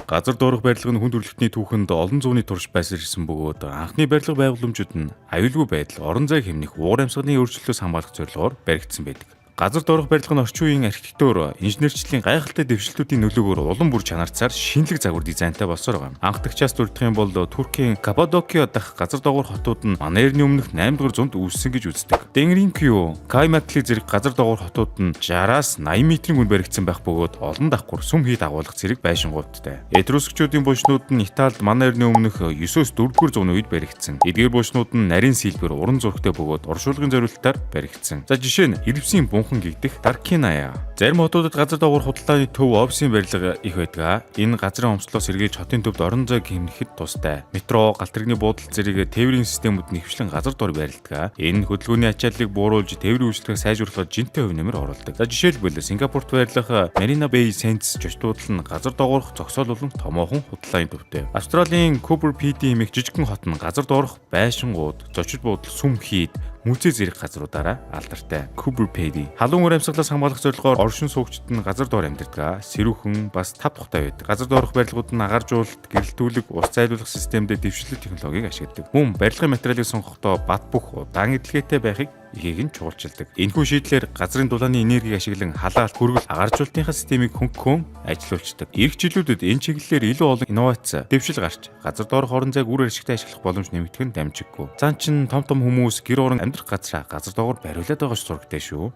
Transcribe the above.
Газар доорх барилга нь хүн төрөлхтний түүхэнд олон зууны турш байсан ирсэн бөгөөд анхны барилга байгууламжууд нь аюулгүй байдал, орон зай хэмнэх, уур амьсгалын өөрчлөлтөөс хамгаалах зорилгоор баригдсан байдаг. Газар доорх барилга нь орчин үеийн архитектур, инженерчлэлийн гайхалтай дэвшлүүдийн нөлөөгөөр улам бүр чанарцаар шинэлэг загвар дизайнтай болсоор байгаа юм. Анх тагчаас дурдах юм бол Туркийн Каппадокиа дахь газар доогуур хотууд нь манай эртний өмнөх 8 дугаар зуунд үүссэн гэж үздэг. Денгринкю, Каймакли зэрэг газар доогуур хотууд нь 60-аас 80 метрийн үн баригдсан байх бөгөөд олон давхар сүм хийд агуулгах зэрэг байшингуудтай. Этрускчүүдийн булшнууд нь Италид манай эртний өмнөх 9-өөс 4-р зууны үед баригдсан. Эдгээр булшнууд нь нарийн сэлбэр, уран зурагтай бөгөөд оршуулгын зориултаар баригдсан. За, жишээ нь Ирвсийн бунхан гэгдэх Таркиная. Зарим хотуудад газар доогуур худалдааны төв, офисын барилга их байдаг. Энэ газрын хомсдлоос сэргийлж хотын төвд орон зайг хэмнэхэд тустай. Метро, галт тэрэгний буудал зэрэг тээврийн системүүд нь ихэвчлэн газар доор байрладаг. Энэ хөдөлгөөний ачааллыг бууруулж, тээврийн үйлчилгээг сайжруулахад жинтэй хувь нэмэр оруулдаг. За, жишээлбэл, Сингапурт байрлах Marina Bay Sands зочид буудал нь газар доогуурх зогсоол болон томоохон худалдааны төвтэй. Австралийн Coober Pedy хэмээх жижигхэн хот нь газар доорх байшингууд, зочид буудал, сүм хийд, музей зэрэг газруудаараа алдартай. Coober Pedy. Халуун уур амьсгалаас хамгаалах зорилгоор оршин суугчид нь газар доор амьдардаг. Сэрүүхэн, бас тав тухтай байдаг. Газар доорх барилгууд нь агааржуулалт, гэрэлтүүлэг, ус зайлуулах системдээ дэвшлэл технологиг ашигладаг. Мөн барилгын материалыг сонгохдоо бат бөх, удаан эдлэгээтэй байхыг ихийг нь чухалчилдаг. Энэхүү шийдлээр газрын дулааны энергийг ашиглан халаалт, хөргөл, агааржуулалтынхаа системийг хөнгөхөн ажилуулчихдаг. Ирэх жилүүдэд энэ чиглэлээр илүү олон инновац, дэвшил гарч газар доорх орон зайг үр ашигтай ашиглах боломж нэмэгдэх нь дамжиггүй. Зан чин том том хүмүүс гэр орон амьдрах газраа газар доогоор бариулаад байгаа ч сурагтай шүү.